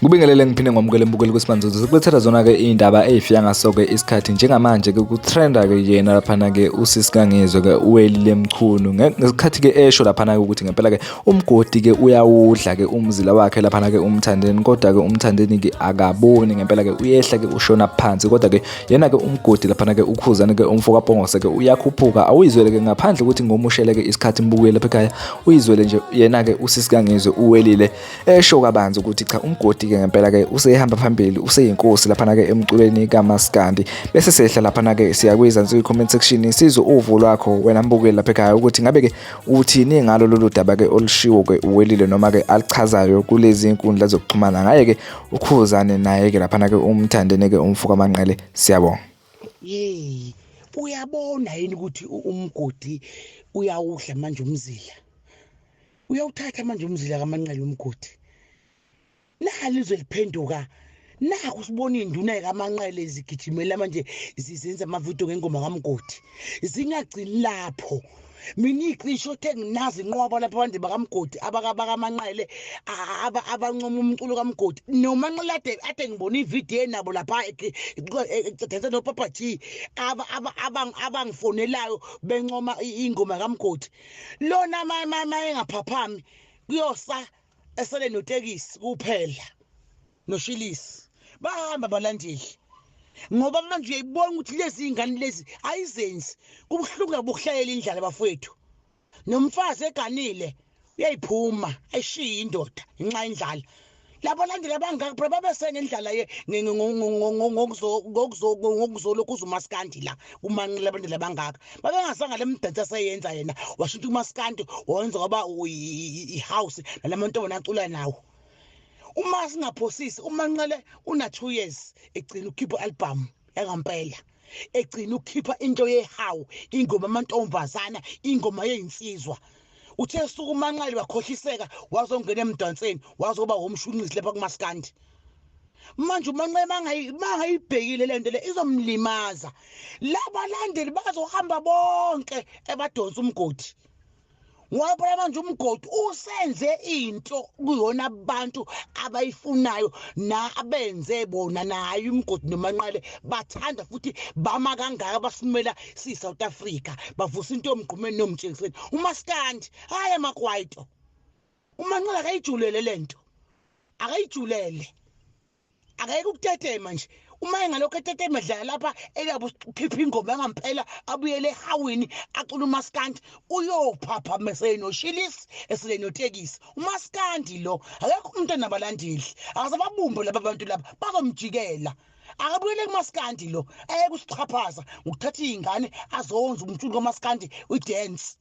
Kubingelele ngiphinde ngomukele mbukeli kuSimanzozo sikulethela zona-ke iy'ndaba ey'fika ngaso-ke isikhathi njengamanje-ke kutrenda-ke yena laphana-ke usisi kaNgizwe-ke uWelile Mchunu ngesikhathi-ke esho laphana-ke ukuthi ngempela-ke umgodi-ke uyawudla-ke umzila wakhe laphana-ke uMthandeni kodwa-ke uMthandeni-ke akaboni ngempela-ke uyehla-ke ushona phansi kodwa-ke yena-ke umgodi laphana-ke uKhuzane-ke umfokaBhongose-ke uyakhuphuka awuyizwele-ke ngaphandle ukuthi ngomushele-ke isikhathi mbukeli lapha ekhaya uyizwele nje yena-ke usisi kaNgizwe uWelile esho kabanzi ukuthi cha umgodi-ke ngempela-ke usehamba phambili useyinkosi laphana-ke emculweni kamaskandi bese sehla laphana-ke siya kwizansi kwi-comment section sizwe uvo lwakho wena mbukeli lapha ekhaya ukuthi ngabe-ke uthini ngalo lolu daba-ke olushiwo-ke uWelile noma-ke aluchazayo kulezi nkundla zokuxhumana ngaye-ke uKhuzane naye-ke laphana-ke uMthandeni-ke umfo kaManqele. Siyabonga. Yey, uyabona yini ukuthi umgodi uyawudla manje umzila? Uyawuthatha manje umzila kaManqele umgodi. Nali izwe liphenduka. Nakhu sibona induna yikaManqele zigijimela manje zizenza amavidiyo ngengoma kaMgodi. Zingagcini lapho. Mina iqisho othe nginazi inqwaba lapha abantu bakaMgodi abakaManqele abancoma umculo kaMgodi. NoManqele ade ade ngibona ividiyo enabo lapha edansa noPapa G abangifonelayo bencoma ingoma kaMgodi. Lona mayengaphaphami kuyosa esele notekisi kuphela noshilisi bahamba abalandeli ngoba manje uyayibona ukuthi lezi ingane lezi ayizenzi kubuhlungu kabi ukuhlalela indlala bafowethu nomfazi eganile uyayiphuma ayishiye indoda ngenxa yendlala labo landela abangaka phela babesengendlala ye ngokuzolokhu umaskandi la kumanqila abantwana abangaka babengazange le mdanso aseyenza yena washintsha umaskandi wenza kwaba i-house nalamantombazane acula nawo uma singaphosisi uManqele una 2 years egcina ukukhipha i-album yangampela egcina ukukhipha into yehawu ingoma amantombazana ingoma yezinsizwa uthe suka uManqele wakhohliseka wazongena emdansweni wazoba womshunqisi lapha kumaskandi manje uManqele mangayibhekile lento le izomlimaza labalandeli bazohamba bonke ebadonsa umgodi ngoba phela manje umgodi usenze into kuyona abantu abayifunayo na abenze bona nayo umgodi noManqele bathanda futhi bama kangaka basimela si South Africa bavusa into yomgqumeni nomtshengiseni umaskandi hayi amakwaito uManqele akayijulele lento akayijulele akayeke ukutetema nje uma engalokhu etetema dlala lapha ekabe ukhipha ingoma yangampela abuyele ehawini acula umaskandi uyophapha mesenoshilisi eselenotekisi umaskandi lo akekho umuntu onabalandeli akasababumbe laba bantu laba bazomjikela akabuyele kumaskandi lo ayeke usixhaphaza ngokuthatha iy'ngane azonza umculo kamaskandi uyi-dance.